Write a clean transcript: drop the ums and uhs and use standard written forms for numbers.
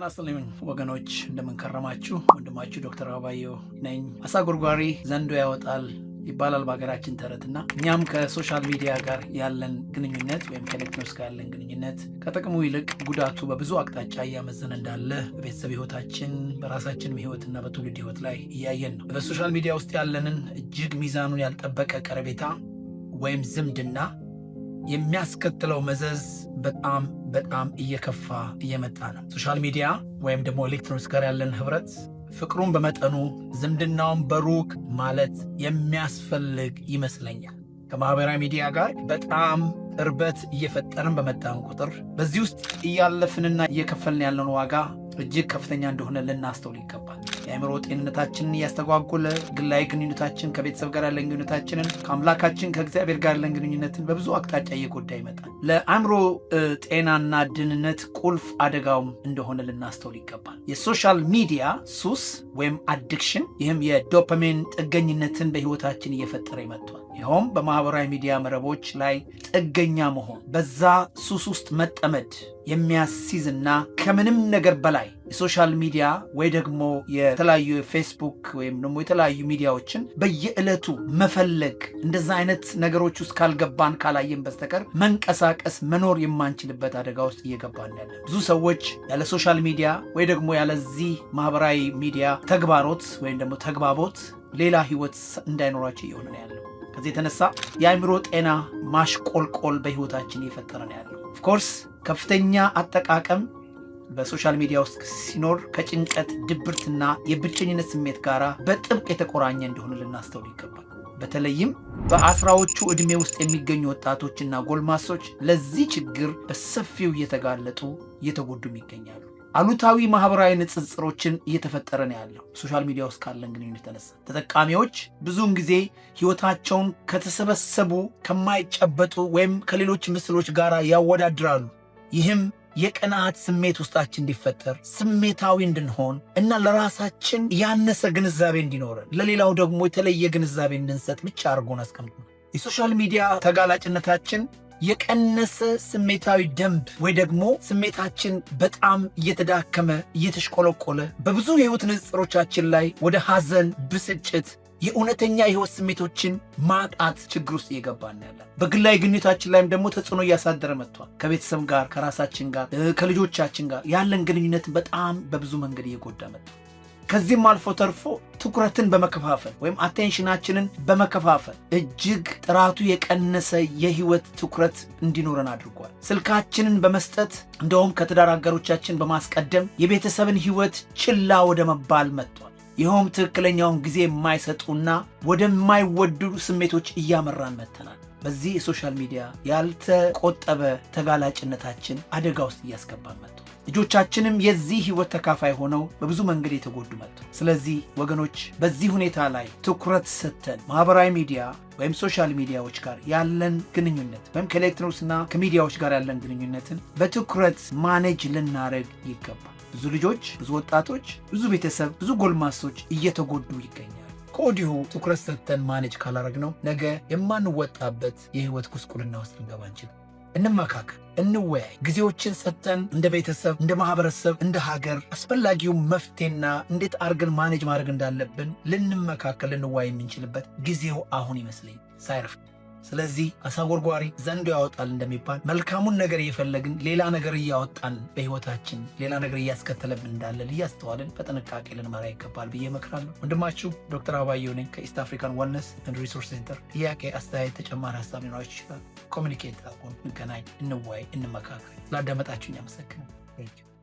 ጤና ይስጥልኝ ወገኖች፣ እንደምን ከረማችሁ? ወንድማችሁ ዶክተር አበባየሁ ነኝ። አሳ ጎርጓሪ ዘንዶ ያወጣል ይባላል በሀገራችን ተረትና እኛም ከ social media ጋር ያለን ግንኙነት ወይም ከኤሌክትሮኒክስ ጋር ያለን ግንኙነት ከጥቅሙ ይልቅ ጉዳቱ በብዙ አቅጣጫ እያመዘነ እንዳለ በቤተሰብ ህይወታችን፣ በራሳችንም ህይወትና በትውልድ ህይወት ላይ እያየን ነው። በ social media ውስጥ ያለንን እጅግ ሚዛኑን ያልጠበቀ ቀረቤታ ወይም ዝምድና የሚያስከትለው መዘዝ በጣም በጣም እየከፋ እየመጣ ነው። Social media ወይም ደግሞ ኤሌክትሮኒክስ ጋር ያለን ህብረት ፍቅሩን በመጠኑ ዝምድናውን በሩቅ ማለት የሚያስፈልግ ይመስለኛል። ከማህበራዊ ሚዲያ ጋር በጣም ቅርበት እየፈጠርን በመጣን ቁጥር በዚህ ውስጥ እያለፍንና እየከፈልን ያለውን ዋጋ እጅግ ከፍተኛ እንደሆነ ልናስተውል ይገባል። የአእምሮ ጤንነታችንን እያስተጓጎለ ግላዊ ግንኙነታችን፣ ከቤተሰብ ጋር ያለን ግንኙነታችንን፣ ከአምላካችን ከእግዚአብሔር ጋር ያለን ግንኙነትን በብዙ አቅጣጫ እየጎዳ ይመጣል። ለአእምሮ ጤናና ደህንነት ቁልፍ አደጋውም እንደሆነ ልናስተውል ይገባል። የ social media ሱስ ወይም addiction፣ ይህም የዶፓሚን ጥገኝነትን በህይወታችን እየፈጠረ ይመጥቷል። ይኸውም በማህበራዊ ሚዲያ መረቦች ላይ ጥገኛ መሆን፣ በዛ ሱስ ውስጥ መጠመድ የሚያስይዝና ከምንም ነገር በላይ የ social media ወይ ደግሞ የተለያዩ የፌስቡክ ወይም ደግሞ የተለያዩ ሚዲያዎችን በየዕለቱ መፈለግ፣ እንደዛ አይነት ነገሮች ውስጥ ካልገባን፣ ካላየን በስተቀር መንቀሳቀስ፣ መኖር የማንችልበት አደጋ ውስጥ እየገባን ያለ። ብዙ ሰዎች ያለ social media ወይ ደግሞ ያለዚህ ማህበራዊ ሚዲያ ተግባሮት ወይም ደግሞ ተግባቦት ሌላ ህይወት እንዳይኖራቸው እየሆነ ነው ያለው። ከዚህ የተነሳ የአእምሮ ጤና ማሽቆልቆል በህይወታችን እየፈጠረ ነው ያለው። Of course ከፍተኛ አጠቃቀም በ social media ውስጥ ሲኖር ከጭንቀት፣ ድብርትና የብቸኝነት ስሜት ጋር በጥብቅ የተቆራኘ እንደሆነ ልናስተውል ይገባል። በተለይም በ10ዎቹ ዕድሜ ውስጥ የሚገኙ ወጣቶችና ጎልማሶች ለዚህ ችግር በሰፊው እየተጋለጡ፣ እየተጎዱም ይገኛሉ። አሉታዊ ማህበራዊ ንጽጽሮችን እየተፈጠረ ነው ያለው። Social media ውስጥ ካለን ግንኙነት የተነሳ ተጠቃሚዎች ብዙውን ጊዜ ህይወታቸውን ከተሰበሰቡ፣ ከማይጨበጡ ወይም ከሌሎች ምስሎች ጋር ያወዳድራሉ። ይህም የቅንዓት ስሜት ውስጣችን እንዲፈጠር፣ ስሜታዊ እንድንሆን እና ለራሳችን ያነሰ ግንዛቤ እንዲኖረን፣ ለሌላው ደግሞ የተለየ ግንዛቤ እንድንሰጥ ብቻ አድርጎን አስቀምጦናል። የ social media ተጋላጭነታችን የቀነሰ ስሜታዊ ደንብ ወይ ደግሞ ስሜታችን በጣም እየተዳከመ፣ እየተሽቆለቆለ በብዙ የህይወት ንጽጽሮቻችን ላይ ወደ ሐዘን፣ ብስጭት፣ የእውነተኛ የህይወት ስሜቶችን ማጣት ችግር ውስጥ እየገባን ያለን። በግላዊ ግንኙነታችን ላይም ደግሞ ተጽዕኖ እያሳደረ መጥቷል። ከቤተሰብ ጋር፣ ከራሳችን ጋር፣ ከልጆቻችን ጋር ያለን ግንኙነት በጣም በብዙ መንገድ እየጎዳ መጥቷል። ከዚህም አልፎ ተርፎ ትኩረትን በመከፋፈል ወይም attention ኣችንን በመከፋፈል እጅግ ጥራቱ የቀነሰ የህይወት ትኩረት እንዲኖረን አድርጓል። ስልካችንን በመስጠት እንደውም ከትዳር አጋሮቻችን በማስቀደም የቤተሰብን ህይወት ችላ ወደ መባል መጥቷል። ይኸውም ትክክለኛውን ጊዜ የማይሰጡና ወደማይወዱ ስሜቶች እያመራን መጥተናል። በዚህ የ social media ያልተቆጠበ ተጋላጭነታችን አደጋ ውስጥ እያስገባን መጥቷል። ልጆቻችንም የዚህ ህይወት ተካፋይ ሆነው በብዙ መንገድ የተጎዱ መጡ። ስለዚህ ወገኖች፣ በዚህ ሁኔታ ላይ ትኩረት ሰጥተን ማህበራዊ ሚዲያ ወይም social media ዎች ጋር ያለን ግንኙነት ወይም ከኤሌክትሮኒክስና ከሚዲያዎች ጋር ያለን ግንኙነትን በትኩረት manage ልናደርግ ይገባል። ብዙ ልጆች፣ ብዙ ወጣቶች፣ ብዙ ቤተሰብ፣ ብዙ ጎልማሶች እየተጎዱ ይገኛሉ። ከወዲሁ ትኩረት ሰጥተን manage ካላረግነው ነገ የማንወጣበት የህይወት ጉስቁልና ውስጥ ልንገባ እንችላለን። እንመካከር፣ እንወያይ። ጊዜዎችን ሰጥተን እንደ ቤተሰብ፣ እንደ ማህበረሰብ፣ እንደ ሀገር አስፈላጊውን መፍትሄና እንዴት አድርገን manage ማድረግ እንዳለብን ልንመካከል፣ ልንወያይ የምንችልበት ጊዜው አሁን ይመስለኛል፣ ሳይረፍድ። ስለዚህ አሳ ጎርጓሪ ዘንዶ ያወጣል እንደሚባል መልካሙን ነገር እየፈለግን ሌላ ነገር እያወጣን፣ በህይወታችን ሌላ ነገር እያስከተለብን እንዳለን እያስተዋልን በጥንቃቄ ልንመራ ይገባል ብዬ እመክራለሁ። ወንድማችሁ ዶክተር አበባየሁ ነኝ ከ East African Wellness and Resource Center። ጥያቄ፣ አስተያየት፣ ተጨማሪ ሀሳብ ሊኖራችሁ ይችላል። Communicate አድርጉን፣ እንገናኝ፣ እንወያይ፣ እንመካከር። ስላዳመጣችሁኝ አመሰግናለሁ።